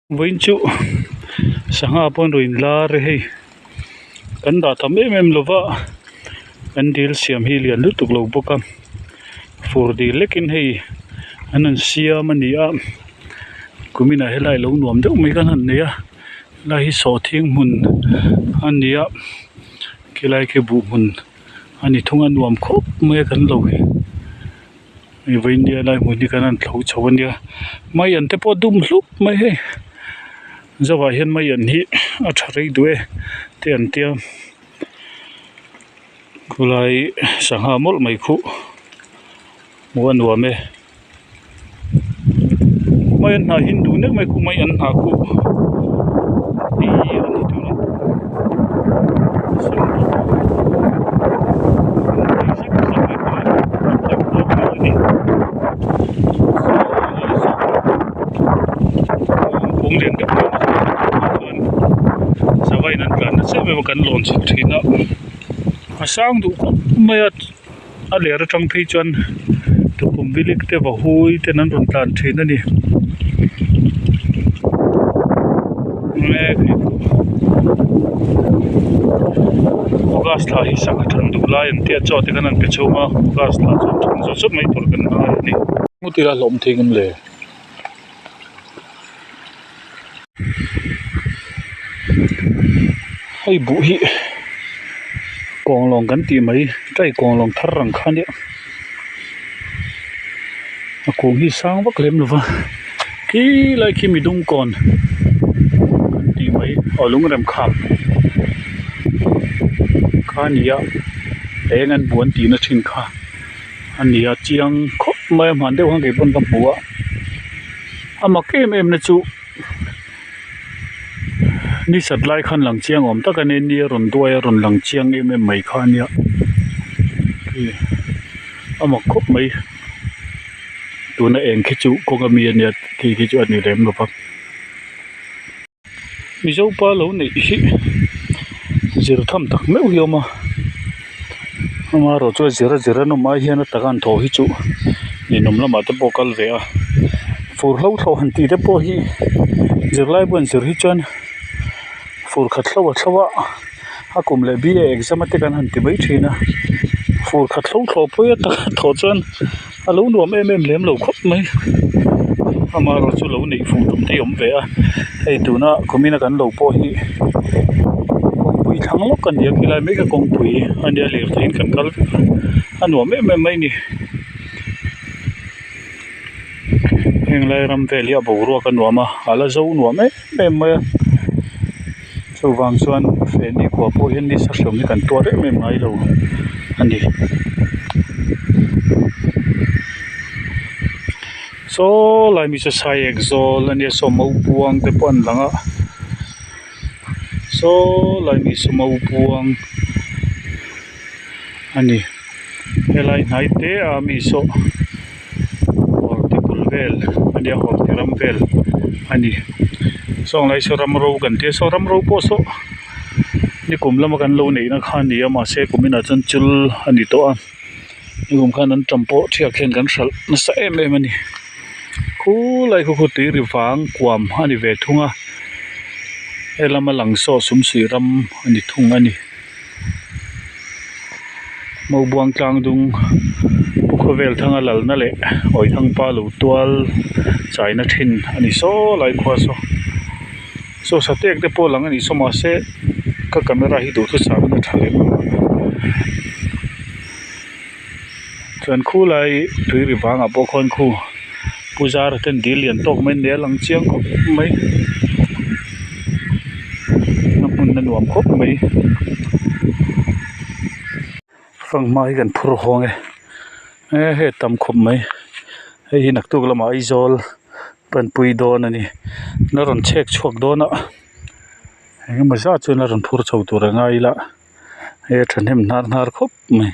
Vawiin chu sangha pawh an rawn inlar e hei kan dah tam em em lova kan dil siam hi lian lutuk lo bawk a fur dil lekin hei an han siam a ni a kuminah helai lo nuam deuh mai khan han nei a helai hi sawhthing hmun a ni a khilai khi buh hmun a ni thung a nuam khawp mai a kan lo hi. Hei vawiin lai hmun hi kan han thlo chho a nia maian te pawh dum hlup mai hei zauhah hian maian hi a tha rei duh e te an tia khulai sangha mawlh mai khuh hmuh a nuam e maian hnah hi an duh nek mai khuh maian hnah khuh ih a ni tuna. Sava in an tlan nasa em em a kan lawn chho thin a a sang duh khawp mai a a ler atang phei chuan tukhum bilik te vahui ten an rawn tlan thin a ni. August thla hi sangha than duh lai an tia chaw te khan an pe chhung a August thla chuan than zawt zawt mai tur kan ngai a ni. Ngawt ila hlawm thei ngam le. Hei buh hi kawnglawng kan tih mai tai kawnglawng thar ang kha nia a kung hi sang vak lem lova khi lai khi midum kawn kan tih mai aw lungrem kham kha a ni a eng an buan tihna thin kha a ni a chiang khawp mai a hman deuh khan keipawn ka hmu a a mak em em na chu ni sat lai khan lang chiang awm tak a nia ni a rawn duai a rawn lang chiang em em mai kha a nia a mak khawp mai tuna eng khi chu kawng ami a nia khi khi chu a ni lem lo va. Mizo pa lo neih hi zir tham tak meuh hi a awm a amaherawh chuan zir a zir a nawm ai hian a taka an thawh hi chu ninawm lamah te pawh a kal ve a fur hlo thlawh han tih te pawh hi zirlai pawh an zir hi chuan fur khat hlo a thlo a a kum leh B A exam a te kan han ti mai thin a fur khat hlo thlawh pawh hi a taka thawh chuan a lo nuam em em lem lo khawp mai amaherawh chu lo neih fuh tum te hi a awm ve a hei tuna kumin a kan lo pawh hi kawngpui thlang lawk a ni a khilai mek a kawngpui a nia lirthei in kan kal vek a a nuam em em mai a ni heng lai ram vel hi a boruak a nuam a a la zo nuam em em mai a chuvang chuan feh nikhua pawh hian nisa hreawm hi kan tuar em em ngai lo a ni. Saw lai mi chu sai ek zawl a nia saw maubuang te pawh an lang a saw lai mi saw maubuang a ni helai hnai te a mi saw kawrte bul vel a nia kawrte ram vel a ni sawng lai saw ram ro kan tia saw ram ro pawh saw nikum lama kan lo neihna kha a ni a mahse kuminah chuan chul a ni tawh a. Nikum khan an tam pawh thiak hian kan hralh nasa em em a ni khulai khu khu tui ri vang kuam a ni ve thung a helama lang saw sumsuih ram a ni thung a ni Maubuang tlang dung pu khawvel thanga lalna leh Awithangpa lo tual chaina thin a ni saw lai khua saw saw satek te pawh lang a ni saw mahse ka camera hi duhthusam in a tha lem lo a chuan khulai tui ri vangah pawh khuan khu pu zara ten dil lian tawk mai nia lang chiang khawp mai a hmun a nuam khawp mai fanghma hi kan phur hawng e e hei a tam khawp mai hei hi naktuk lamah Aizawl panpui dawn a ni la rawn chhek chhuak dawn a engemaw zat chuan a rawn phur chho tur a ngai ila hei a thahnem hnar hnar khawp mai.